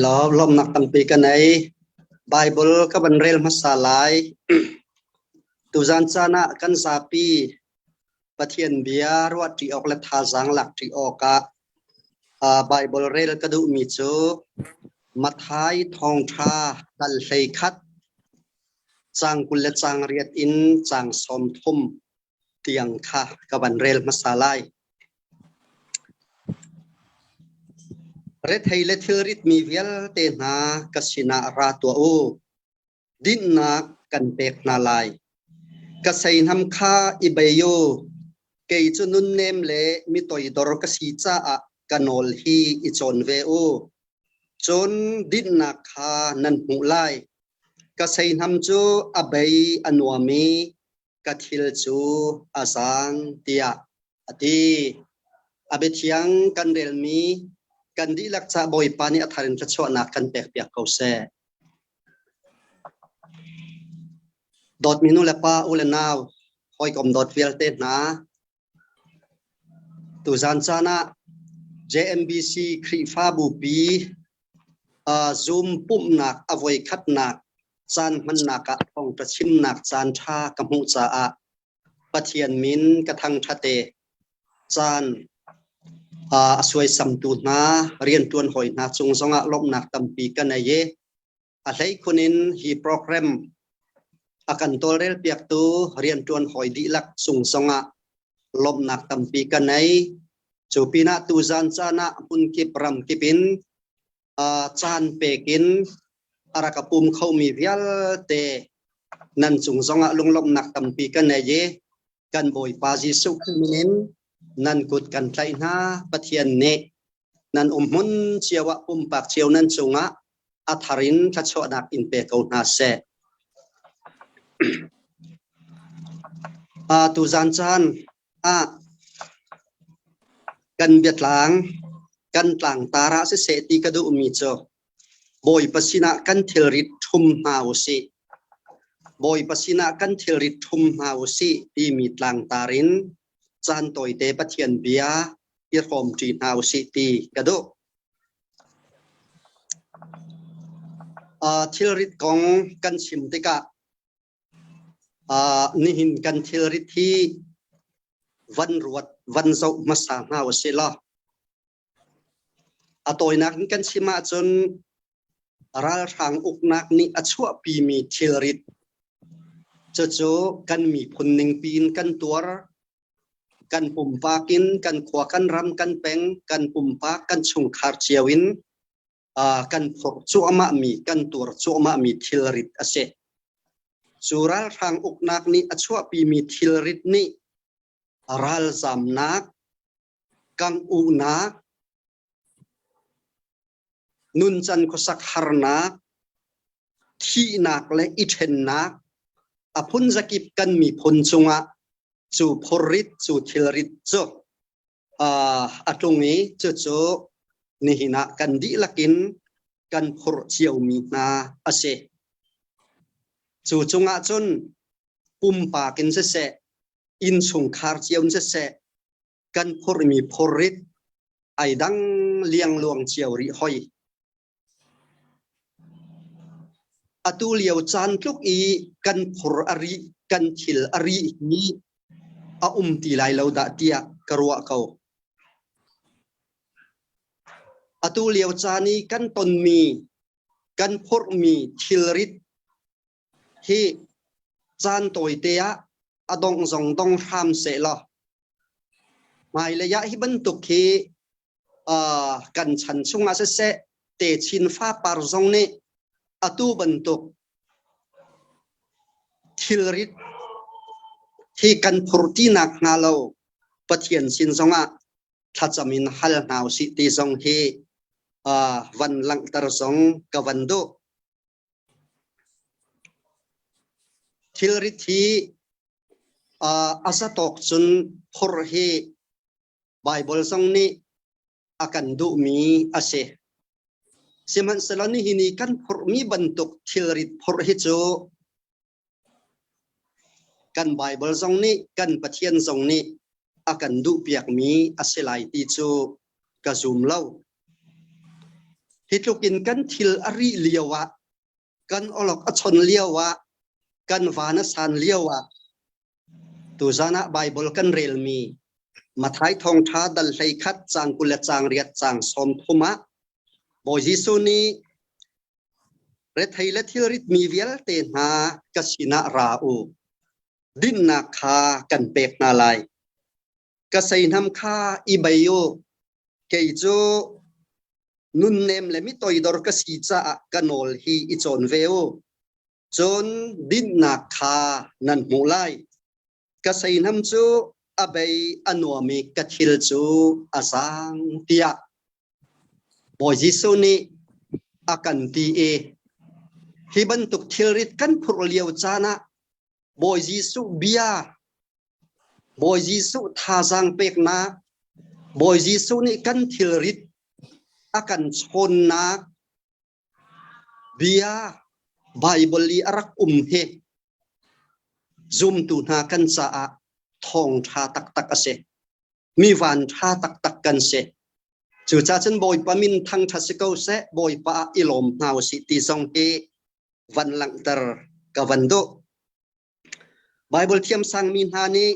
Kan i lawmnak tampi ka nei. Bible ka van rel hmasa lai. Tuzan caan ah kan zapi Pathian bia ruahṭi awk le thazaang lakṭi awkah Bible rel ka duhmi cu Matthai thawngṭha dal 11 caang 20 le caang 8 in caang 30 tiang kha ka van rel hmasa lai. Rethei le thilritmi vialte hna ka sinah ra tuah u. Dinhnak kan pek hna lai. Ka seihnam kha i bei u. Kei cu nunnem le mi toidor ka si caah ka nawl hi i cawn ve u. Cun dinhnak kha nan hmuh lai. Ka seihnam cu a bei a nuam i ka thil cu a zaang tiah a ti. A biathiang kan relmi kan dihlak ca Bawipa nih a thar in thluachuahnak kan pekpiak ko seh. Dawtmi nu le pa, u le nau, hawikom dawt vialte hna, tuzan caan ah JMBC Khrihfabu pi Zoom pumhnak a voikhatnak caan hmannak ah thawngṭha chimnak caan ṭha ka hmuh caah Pathian min ka thangṭhat i caan a suaisamtu hna rianṭuan hawi hna cung zongah lawmhnak tampi ka nei i a hleikhun in hi program a kan tawlrelpiaktu rianṭuan hawi dihlak cung zongah lawmhnak tampi ka nei. Cu pinah tuzan caan ah hmunkip ramkip in caan pek in a rak a pum khomi vialte nan cung zongah lunglawmhnak tampi ka nei i kan Bawipa Jesuh Khrih min in nan kut kan tlaih hna. Pathian nih nan umhmun cio ah pumpak cio nan cungah a thar in thluachuahnak in pe ko hna seh. Tuzan caan ah kan biatlang kan tlangtar ah siseh ti ka duhmi cu Bawipa sinah kan thilrit ṭhum hna u sih. Bawipa sinah kan thilrit ṭhum hna u sih timi tlangtar in caan tawite Pathian bia i hrawmṭi hna u sih ti ka duh. Thilrit kong kan chim tikah Nihin kan thilrit hi van ruat, van zoh hmasa hna usih law a tawinak in kan chim ahcun ralhrang uknak nih a chuahpimi thilrit cucu kan miphun ningpi in kan tuar, kan pumpak in kan khua, kan ram, kan peng, kan pumpak, kan chungkhar cio in kan phorh cuahmahmi, kan tuar cuahmahmi thilrit a si. Cu ralhrang uknak nih a chuahpimi thilrit nih ralzamnak, kangh-uhnak, nuncan khuasak harnak, thihnak le i ṭhennak a phunzakip kan miphun cungah cu phurrit, cu thilrit cu a tlung i cucu nihin ah kan dihlak in kan phurh ciomi hna a si. Cu cungah cun pumpak in siseh, innchungkhar cio in siseh, kan phurhmi phurrit ai dang liangluang cio rih hoi. Atu lio caan tluk i kan phur a rih, kan thil a rih hi a um ti lai lo dah tiah ka ruah ko. Atu lio caan i kan tonmi, kan phurhmi thilrit hi caan tawite ah a dongh zong dong hram sehlaw hmailei ah hi bantuk hi kan chan chungah siseh techin fapar zong nih atu bantuk thilrit hi kan phur ti nak hnga lo Pathian sin zongah thlacam in hal hna usih ti zong hi van langhter zong ka van duh. Thilrit hi a zatawk cun phur hi Baibal zong nih a kan duhmi a si. Sihmanhsehlaw nihin i kan phurhmi bantuk thilrit phurh hi cu kan Baibal zong nih kan Pathian zong nih a kan duhpiakmi a si lai ti cu ka zum lo. Hi tluk in kan thil a rih lio ah, kan awlok a chon lio ah, kan van a san lio ah, tuzan ah Baibal kan relmi Matthai thawngṭha dal 11 caang 20 le caang 8 caang 30 ah Bawi Jesuh nih rethei le thilrit mi vialte hna ka sinah ra u, dinhnak kha kan pek hna lai. Ka seihnam kha i bei u, kei cu nunnem le mi toidor ka si caah ka nawl hi i cawn ve u. Cun dinhnak kha nan hmuh lai. Ka seihnam cu a bei a nuam i ka thil cu a zaang tiah Bawi Jesuh nih a kan ti i hi bantuk thilrit kan phurh lio caan ah Bawi Jesuh bia Bawi Jesuh thazaang peknak, Bawi Jesuh nih kan thilrit a kan chawnnak bia Baibal i a rak um hi zumtu hna kan caah thawngṭha taktak a si. Mi vanṭha taktak kan si. Cucaah cun Bawipa min thangṭhat si ko seh, Bawipa ah i lawm hna usih ti zong hi van langhter ka van duh. Baibal thiamsangmi hna nih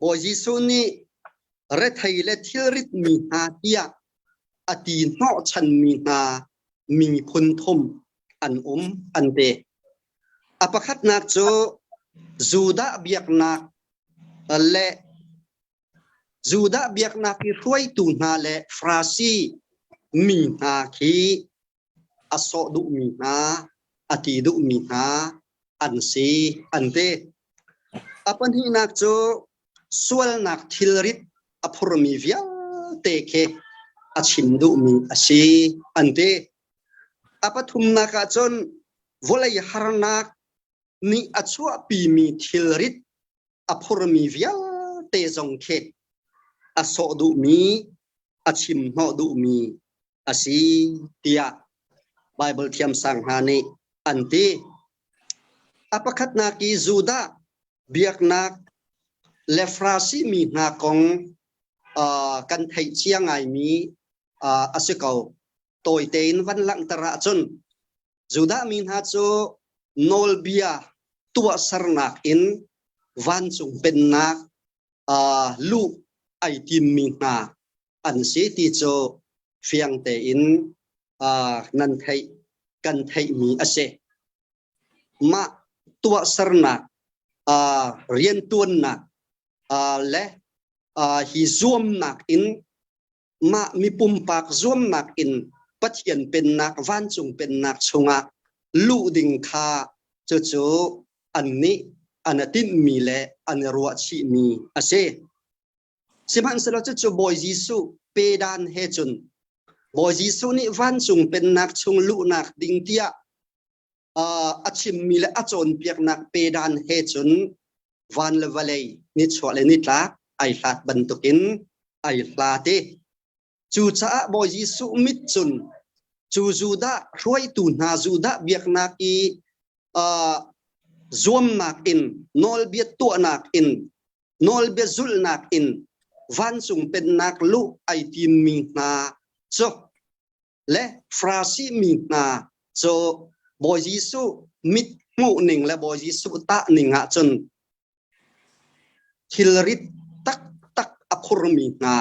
Bawi Jesuh nih rethei le thilrit mi hna tiah a ti hnawhchanmi hna miphun thum an um an ti. A pakhatnak cu Judah biaknak le Judah biaknak i hruaitu hna le Farasi mi hna khi a sawh duhmi hna, a ti duhmi hna an si an ti. A pahnihnak cu sualnak thilrit a phurmi vialte khi a chim duhmi a si an ti. A pathumnak ah cun vawlei harnak nih a chuahpimi thilrit a phurmi vialte zong khi a sawh duhmi, a chim hnawh duhmi a si tiah Baibal thiamsang hna nih an ti. A pakhatnak i Judah biaknak le Farasi mi hna kong uh, kan theih cia ngaimi uh, a si ko. Tawi tein van langhter ahcun Judah mi hna cu nawlbia tuahsernak in vancung pennak uh, luh ai timmi hna an si ti cu fiang tein uh, nan theih kan theihmi a si. Mah tuahsernak uh, riantuannak uh, le uh, hi zuamnak in mah mi pumpak zuamnak in Pathian pennak vancung pennak chungah luh ding kha cucu annih an i tinhmi le an i ruahchihmi a si. Sihmanhsehlaw cucu Bawi Jesuh pedan he cun Bawi Jesuh nih vancung pennak chung luhnak ding tiah a chimmi le a cawnpiaknak pedan he cun van le vawlei nichuah le nitlak ai hlat bantukin ai hlat i cucaah Bawi Jesuh mit cun cu Judah hruaitu hna Judah biaknak i zuamnak in nawlbia tuahnak in nawlbia zulhnak in vancung pennak luh ai timmi hna cu le Farasi mi hna cu Bawi Jesuh mit hmuh ning le Bawi Jesuh tah ning ahcun thilrit taktak a phurmi hna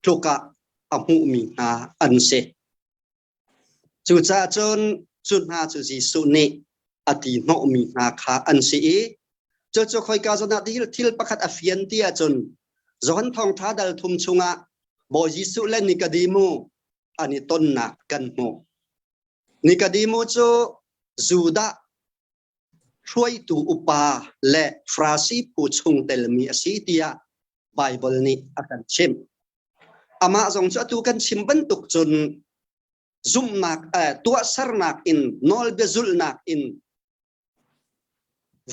tluk ah a hmuhmi hna an si. Cucaah cun cu hna cu Jesuh nih a ti hnawhmi hna kha an si i cucu khoika zawn ah thil pakhat a fian ti ahcun Johan Thawngṭha dal thum chungah Bawi Jesuh le Nikodemu an i tonnak kan hmuh. Nikodemu cu Judah hruaitu upa le Farasi phu chung telmi a si tiah Baibal nih a kan chimh. Amah zong cu atu kan chim bantuk cun zumhnak eh, tuahsernak in nawlbia zulhnak in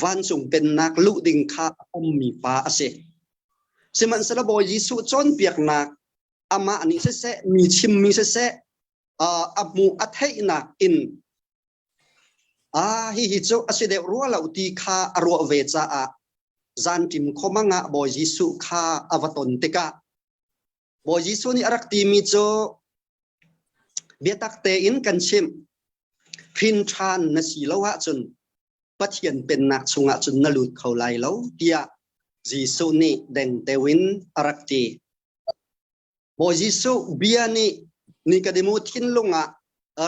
vancung pennak luh ding kha a ummi pa a si. Sihmanhsehlaw Bawi Jesuh cawnpiaknak amah nih siseh mi chimmi siseh a hmuh a theihnak in Ah, hihi cu a si deuh rua lo ti kha a ruah ve caah zanṭim khuamang ah Bawi Jesuh kha a va ton tikah Bawi Jesuh nih a rak timi cu. Biatak tein kan chimh, hrin ṭhan na si lo ahcun Pathian pennak chungah cun na lut kho lai lo tiah Jesuh nih dengteo in a rak ti. Bawi Jesuh bia nih Nikodemu thinlung ah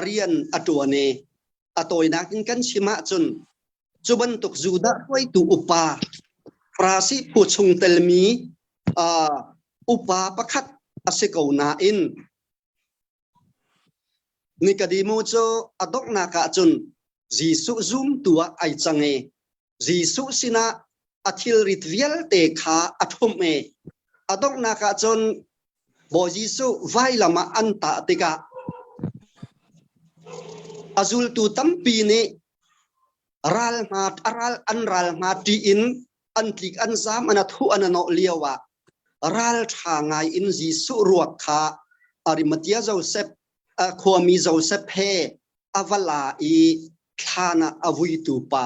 rian a ṭuan i a tawinak in kan chim ahcun cu bantuk Judah hruaitu upa Farasi phu chung telmi upa pakhat a si ko nain Nikodemu cu a donghnak ah cun Jesuh zumtu ah ai cang i Jesuh sinah a thilrit vialte kha a ṭhumh i a donghnak ah cun Bawi Jesuh vailam ah an tah tikah a zultu tampi nih ral hna a ral an ral hna ṭih in an tlik an zaam an a thuh an a nawh lio ah ralṭha ngai in Jesuh ruak kha Arimathea Joseph khuami Joseph he a va la i thlan ah a vuitu pa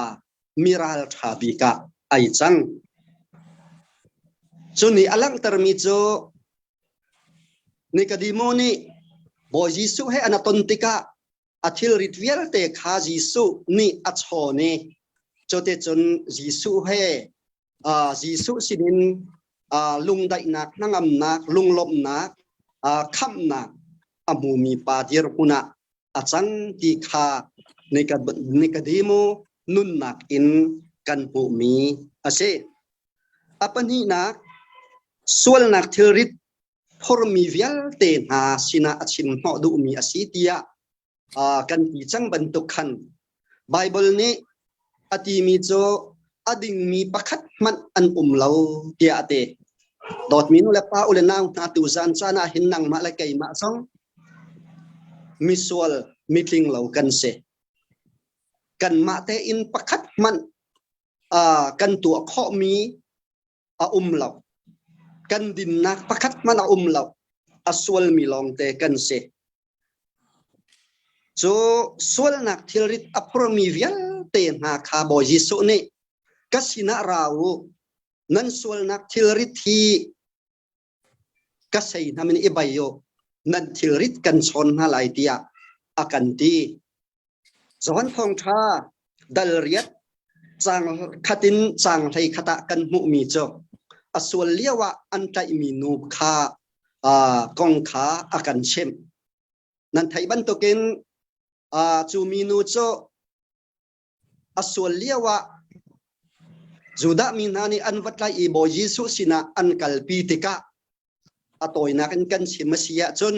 mi ralṭha bik ah ai cang. Cu nih a langhtermi cu Nikodemo nih Bawi Jesuh he an a ton tikah a thilrit vialte kha Jesuh nih a chawn i cuticun Jesuh he Jesuh sinin lungdaihnak, hnangamnak, lunglawmhnak, khamhnak a hmumi pa dirhmun ah a cang ti kha Nikodemo nunnak in kan hmuhmi a si. A pahnihnak, sualnak thilrit phormi vialte hna sinah a chim hnawh duhmi a si tiah kan ti cang bantuk khan Baibal nih a timi cu a dingmi pakhat hmanh an um lo tiah a ti. Dawtmi nu le pa u le nau hna tu zan caan ah hin nangmah le keimah zong misual mitling lo kan si. Kanmah tein pakhat hmanh kan tuah khawhmi a um lo. Kan dinnak pakhat hmanh a um lo. A sualmi lawngte kan si. Cu sualnak thilrit a phurmi vialte hna kha Bawi Jesuh nih ka sinah ra u, nan sualnak thilrit hi ka sei hna min i bai u, nan thilrit kan chawn hna lai tiah a kan ti. Johan Thawngṭha dal riat caang khat in caang 11 ah kan hmuhmi cu a sual lio ah an tlaihmi nu kha kong kha a kan chimh. Nan theih bantukin cu minu cu a sual lio ah Judah mi hna nih an va tlaih i Bawi Jesuh sinah an kalpi tikah a tawinak in kan chim a si ahcun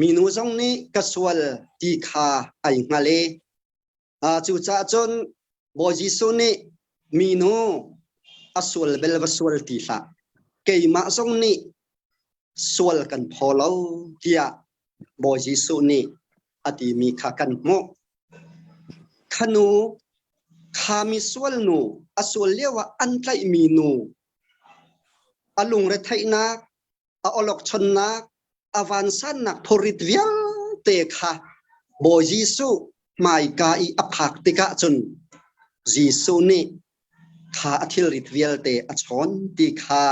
minu zong nih ka sual ti kha ai hngal i cucaah cun Bawi Jesuh nih minu a sual bel va sual ti hlah, keimah zong nih sual kan phaw lo tiah Bawi Jesuh nih a timi kha kan hmuh. Khanu kha mi sual nu a sual lio ah an tlaihmi nu a lungretheihnak, a awlokchonnak, a vansannak phurrit vialte kha Bawi Jesuh hmaika i a phak tikah cun Jesuh nih kha a thilrit vialte a chawn ti kha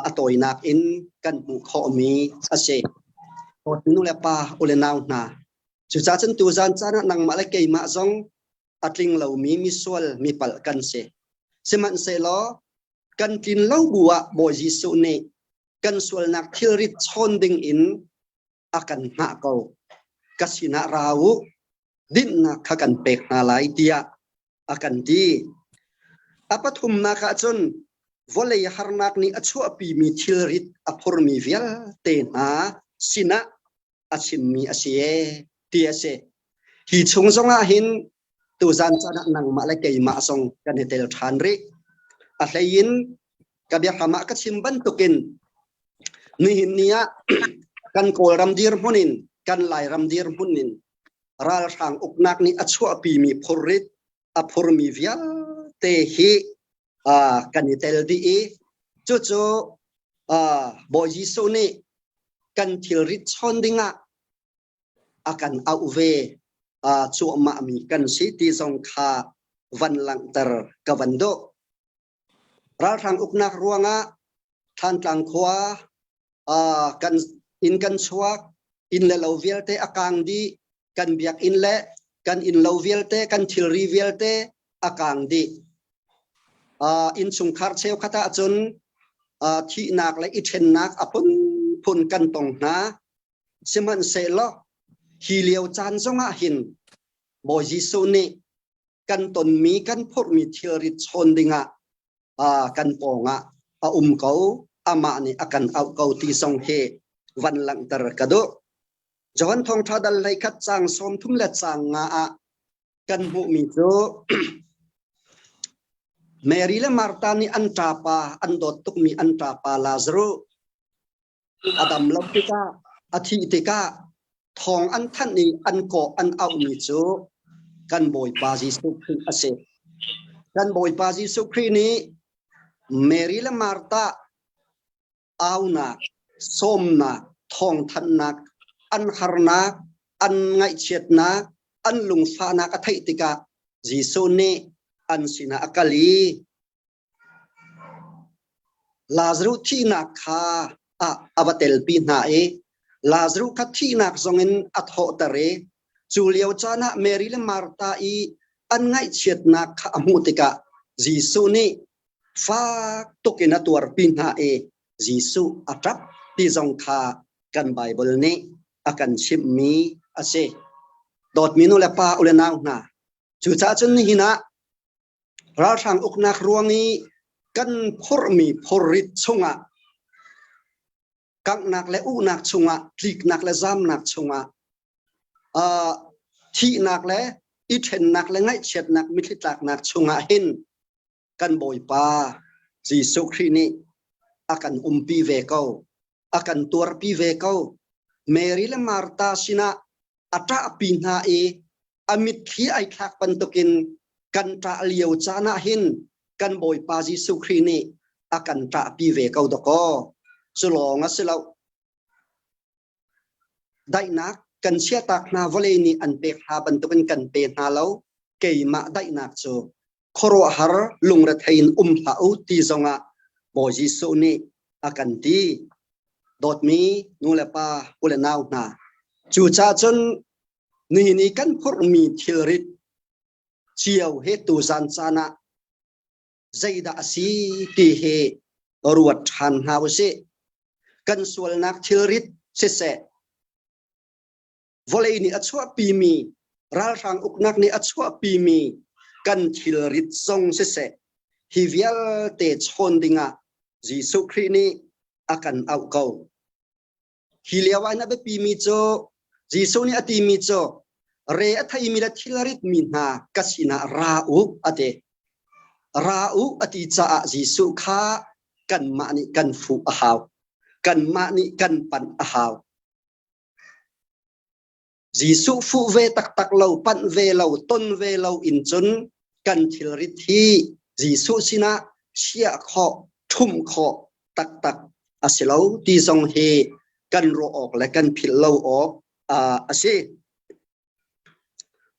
a tawinak in kan hmuh khawhmi a si. Nu le pa, u le nau hna, cucaah cun tuzan caan ah nangmah le keimah zong a tling lomi misual mi palh kan si. Sihmanhsehlaw kan tlin lo bu ah Bawi Jesuh nih kan sualnak thilrit chawn ding in a kan hngah ko. Ka sinah ra u, dinhnak kha kan pek hna lai tiah a kan ti. A pathumnak ah cun vawlei harnak nih a chuahpimi thilrit a phurmi vialte hna sinah a chimmi a si ee ti a si. Hi chung zongah hin tuzan caan ah nangmah le keimah zong kan i tel ṭhan rih. A hlei in ka biahram ah ka chim bantukin nihin ni ah kan Kawlram dirhmun in kan Lairam dirhmun in ralhrang uknak nih a chuahpimi phurrit a phurmi vialte hi kan i tel dih i cucu Bawi Jesuh nih kan thilrit chawn dingah a kan auh ve cuahmahmi kan si ti zong kha van langhter ka van duh. Ralhrang uknak ruangah Thantlang khua kan inn kan chuak. Inn le lo vialte a kaang dih. Kan biakinn le kan inn lo vialte, kan thilri vialte a kaang dih. Innchungkhar cheukhat ahcun thihnak le i ṭhennak a phunphun kan tong hna. Sihmanhsehlaw hi lio caan zongah hin Bawi Jesuh nih kan tonmi kan phurhmi thilrit chawn dingah kan pawngah a um ko, amah nih a kan auh ko ti zong hi van langhter ka duh. Johan Thawngṭha dal 11 caang 30 le caang nga ah kan hmuhmi cu Mary le Martha nih an ṭapa an dawt tukmi an ṭapa Lazarus a dam lo tikah a thih tikah thawng an thanh i an kawh an auhmi cu kan Bawipa Jesuh Khrih a si. Kan Bawipa Jesuh Khrih nih Mary le Martha aunak, sawmnak, thawngthanhnak, an harnak, an ngaihchiatnak, an lungfahnak a theih tikah Jesuh nih an sinah a kal i Lazaruh thihnak kha ah a va telpi hna i Lazaruh kha thihnak zongin a thawhter i cu lio caan ah Mary le Martha i an ngaihchiatnak kha a hmuh tikah Jesuh nih fak tuk in a tuarpi hna i Jesuh a ṭap ti zong kha kan Baibal nih a kan chimhmi a si. Dawtmi nu le pa u le nau hna, cucaah cun nihin ah Ralhrang uknak ruang i kan phorhmi phorrit chungah kanghnak le uhnak chungah tliknak le zamnak chungah thihnak le i ṭhennak le ngaihchiatnak mitthli tlaknak chungah hin kan Bawipa Jesuh Khrih nih a kan umpi ve ko, a kan tuarpi ve ko. Mary le Martha sinah a ṭahpi hna i a mitthli ai thlak bantukin kan ṭah lio caan ah hin kan Bawipa Jesuh Khrih nih a kan ṭahpi ve ko dakaw. Cu lawng a si lo. Daihnak kan chiahtak hna vawlei nih an pek hna bantukin kan pe hna lo. Keimah daihnak cu khuaruahhar lungrethei in um hlah u ti zongah Bawi Jesuh nih a kan ti. Dawtmi nu le pa u le nau hna, cucaah cun nihin i kan phurhmi thilrit cio he tuzan caan ah zeidah a si ti hi ruat ṭhan hna u sih. Kan sualnak thilrit siseh, vawlei nih a chuahpimi ralhrang uknak nih a chuahpimi kan thilrit zong siseh, hi vialte chawn dingah Jesuh Khrih nih a kan auh ko. Hi lio ah na biapimi cu Jesuh nih a timi cu re a theimi le thilrit mi hna ka sinah ra u a ti. Ra u a ti caah Jesuh kha kanmah nih kan fuh a hau. Kanmah nih kan panh a hau. Jesuh fuh ve taktak lo, panh ve lo, ton ve lo in cun kan thilrit hi Jesuh sinah chiah khawh, ṭhumh khawh taktak a si lo ti zong hi kan ruah awk le kan philh lo awk a si.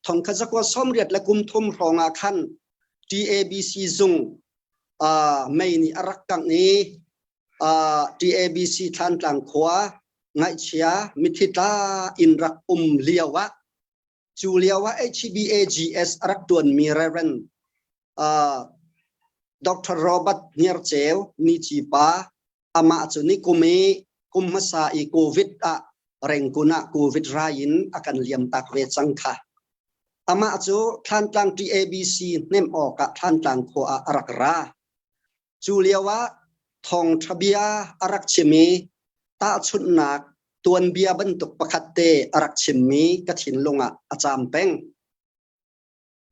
Thongkhat zakua 80 le kum thum hrawng ah khan TABC zung mei nih a rak kangh i TABC Thlantlang khua ngaihchia mithi tla in rak um lio ah cu lio ah HBAGS a rak tuanmi Reverend Dr. Robert Hniarceu Nici pa amah cu ni kum i kum hmasa i COVID ah Rengkun ah COVID rai in a kan liam tak ve cang kha. Amah cu Thlantlang TABC hnem awk ah Thlantlang khua ah a rak ra. Cu lio ah thawngṭha bia a rak chim i tahchunhnak tuanbia bantuk pakhat te a rak chimmi ka thinlung ah a caam peng.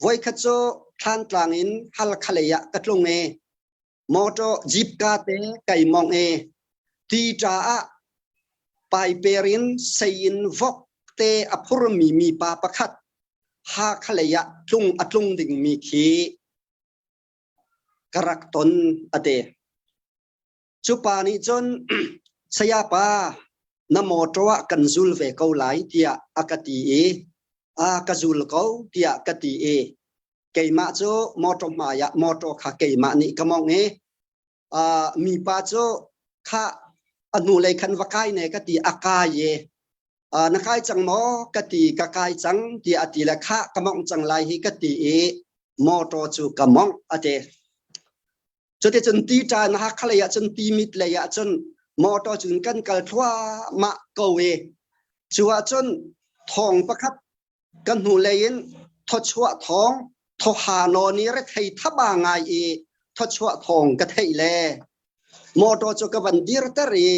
Voikhat cu Thlantlang in Halkha lei ah ka tlung i motor jeep ka te kai mong i ti ṭa ah paiper in sei in vok te a phurmi mipa pakhat Hakha lei ah tlung a tlung dingmi khi ka rak ton a ti. Cu pa nih cun sayapa na mawṭaw ah kan zul ve ko lai tiah a ka ti i a ka zul ko tiah ka ti i keimah cu mawṭaw hmai ah mawṭaw kha keimah nih ka mawngh i mipa cu kha a hnulei khan va kai ne ka ti a kai i. Na kai cang maw ka ti. Ka kai cang tiah a ti le khah ka mongh cang lai hi ka ti i motor cu ka mongh a ti. Cuticun ti ṭan Hakha lei ah cun Timit lei ah cun motor cun kan kal thluahmah ko i cu ahcun thawng pakhat ka hnulei in thawchuah thawng thawha nawn i rethei thaba ngai i thawchuah thawng ka theih le motor cu ka van dirter i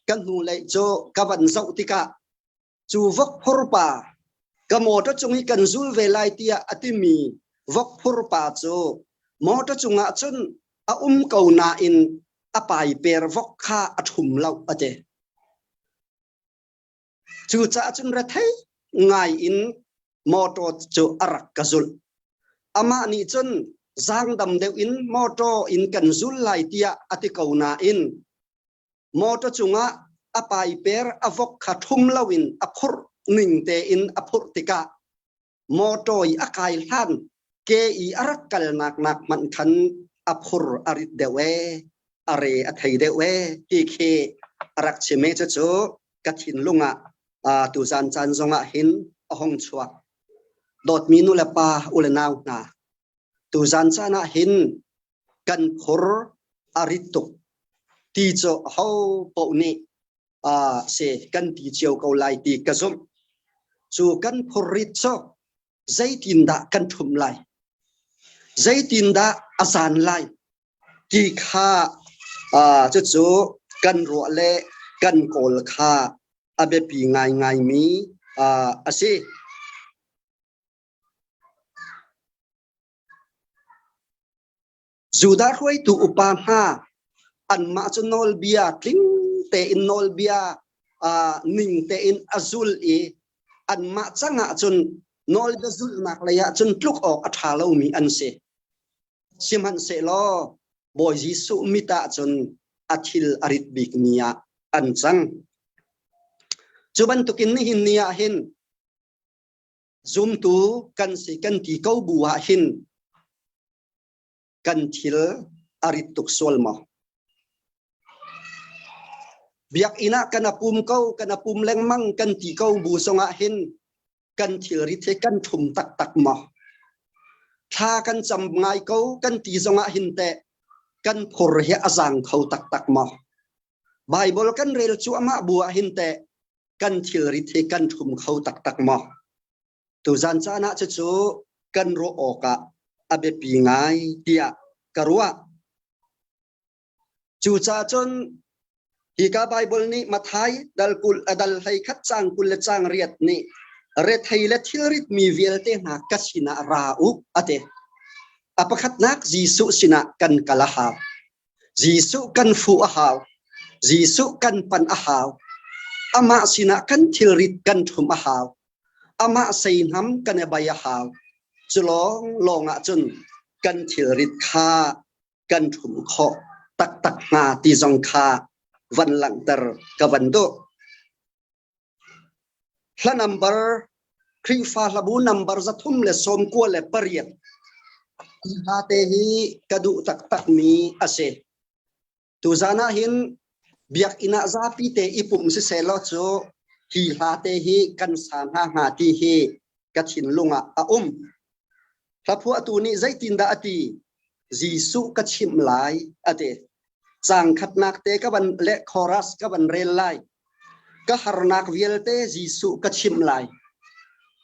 ka hnulei cu ka van zoh tikah cu vok phur pa ka motor cung i kan zul ve lai tiah a timi vok phur pa cu motor cungah cun a um ko nain a paiper vok kha a ṭhum lo a ti. Cucaah cun rethei ngai in motor cu a rak ka zulh. Amah nih cun zaangdam deuh in motor in kan zul lai tiah a ti ko nain motor cungah a paiper a vok kha ṭhum loin a phurh ning tein a phurh tikah motor i a kai hlan ke i a rak kalnak nak hmanh khan a phur a rit deuh ee, a re a thei deuh ee ti khi a rak chim i cucu ka thinlung ah tuzan caan zongah hin a hung chuak. Dawtmi nu le pa u le nau hna, tuzan caan ah hin kan phur a rit tuk ti cu ho paoh nih si kan ti cio ko lai ti ka zumh. Cu kan phurrit cu zeitindah kan ṭhumh lai? Zeitindah a zan lai? Ti kha cucu kan ruah le kan kawl kha a biapi ngaingaimi a si. Judah hruaitu upa hna anmah cu nawlbia tling tein nawlbia ning tein a zul i anmah cang ah cun nawlbia zulhnak lei ah cun tluk awk a ṭha lomi an si. Sihmanhsehlaw Bawi Jesuh mit ah cun a thil a rit bikmi ah an cang. Cu bantukin nihin ni ah hin zumtu kan si kan ti ko bu ah hin kan thil a rit tuk sual maw? Biakinn ah kan pum ko, kan pum lengmang kan ti ko bu zongah hin kan thilrit hi kan ṭhum taktak maw? Thla kan cam ngai ko kan ti zongah hin teh kan phur hi a zaang kho taktak maw? Bible kan rel cuahmah bu ah hin teh kan thilrit hi kan ṭhum kho taktak maw? Tuzan caan ah cucu kan ruah awkah a biapi ngai tiah ka ruah. Cucaah cun hika Baibal nih Matthai dal kul a dal 11 caang 20 le caang riat nih rethei le thilrit mi vialte hna ka sinah ra u a ti. A pakhatnak Jesuh sinah kan kal a hau. Jesuh kan fuh a hau. Jesuh kan pan a hau. Amah sinah kan thilrit kan ṭhum a hau. Amah seihnam kan i bai a hau. Cu lawng lawng ah cun kan thilrit kha kan ṭhum khawh taktak hnga ti zong kha van langhter ka van duh. Hla number Khrihfa hlabu number 398 hla te hi ka duh taktak mi a si. Tuzan ah hin biakinn ah zapi te i pumh siseh law cu hi hla te hi kan sa hna hnga ti hi ka thinlung ah a um. Hlaphuahtu nih zeitindah a ti? Jesuh ka chimh lai a ti. Caang khatnak te ka van le chorus ka van rel lai. Ka harnak vialte Jesuh ka chimh lai.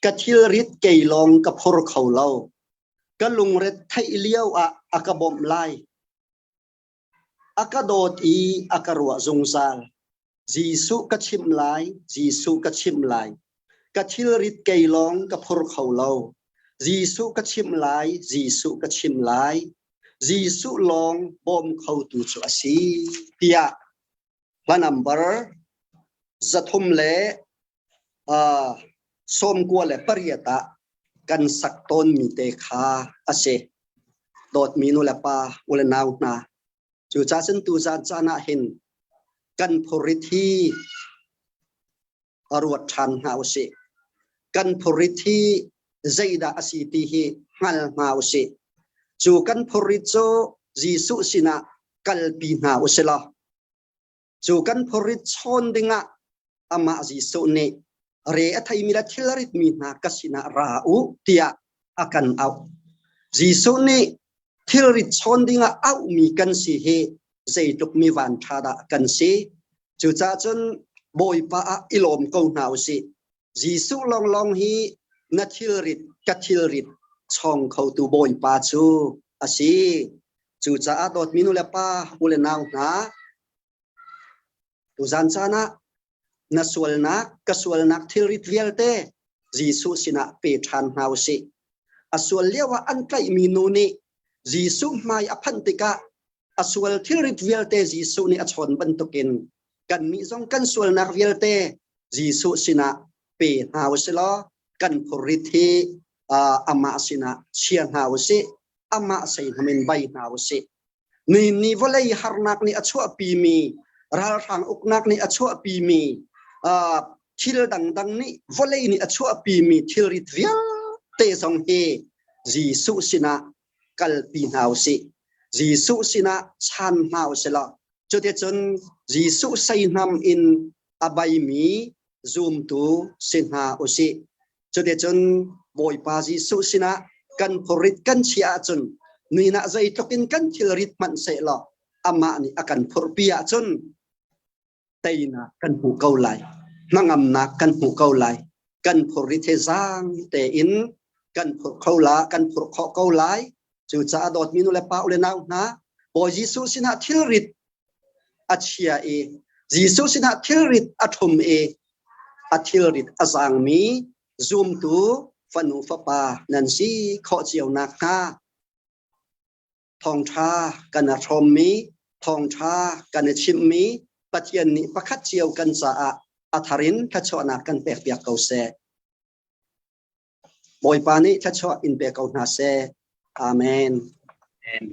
Ka thilrit kei lawng ka phur kho lo. Ka lungret theih lio ah a ka bawmh lai. A ka dawt i a ka ruah zungzal. Jesuh ka chimh lai, Jesuh ka chimh lai. Ka thilrit kei lawng ka phur kho lo. Jesuh ka chimh lai, Jesuh ka chimh lai. Jesuh lawng bawm khotu cu a si, tiah hla nambar 398 ah kan sak tawnmi te kha a si. Dawtmi nu le pa, u le nau hna, cucaah cun tuzan caan ah hin kan phurrit hi a ruat ṭhan hna u sih. Kan phurrit hi zeidah a si ti hi hngal hna u sih. Cu kan phurrit cu Jesuh sinah kalpi hna u sih law, cu kan phurrit chawn dingah amah Jesuh nih Re a theimi le thil a ritmi hna ka sinah ra u tiah a kan auh. Jesuh nih thilrit chawn dingah auhmi kan si hi zeitluk mi vanṭha dah kan si. Cucaah cun Bawipa ah i lawm ko hna u sih. Jesuh lawnglawng hi na thilrit ka thilrit chawng khotu Bawipa cu a si. Cucaah dawtmi nu le pa u le nau hna, tuzan caan ah na sualnak ka sualnak thilrit vialte Jesuh sinah pe ṭhan hna u sih. A sual lioah an tlaihmi nu nih Jesuh hmai a phanh tikah a sual thilrit vialte Jesuh nih a chawn bantukin kannih zong kan sualnak vialte Jesuh sinah pe hna u sih law kan phurrit hi amah sinah chia hna u sih, amah seihnam in bai hna u sih. Ni ni vawlei harnak nih a chuahpimi, ralhrang uknak nih a chuahpimi, thil dangdang nih vawlei nih a chuahpimi thilrit vialte zong hi Jesuh sinah kalpi hna u sih. Jesuh sinah chan hna u sih law cuticun Jesuh seihnam in a baimi zumtu si hna u sih. Cuticun Bawipa Jesuh sinah kan phurrit kan chiah ahcun ni ah zeitluk in kan thilrit hmanh sehlaw amah nih a kan phurhpi ahcun teinak kan hmu ko lai, hnangamnak kan hmu ko lai, kan phurrit he zaang tein kan phurh kho la, kan phurh khawh ko lai. Cucaah dawtmi nu le pa u le nau hna, Bawi Jesuh sinah thilrit a chia i Jesuh sinah thilrit a ṭhum i a thilrit a zaangmi zumtu fanu fapa nan si khawh cio nakhnga thawngṭha kan i hrawmmi, thawngṭha kan i chimhmi Pathian nih pakhat cio kan caah a thar in thluachuahnak kan pekpiak ko seh. Bawipa nih thluachuah in pe ko hna seh. Amen. Amen.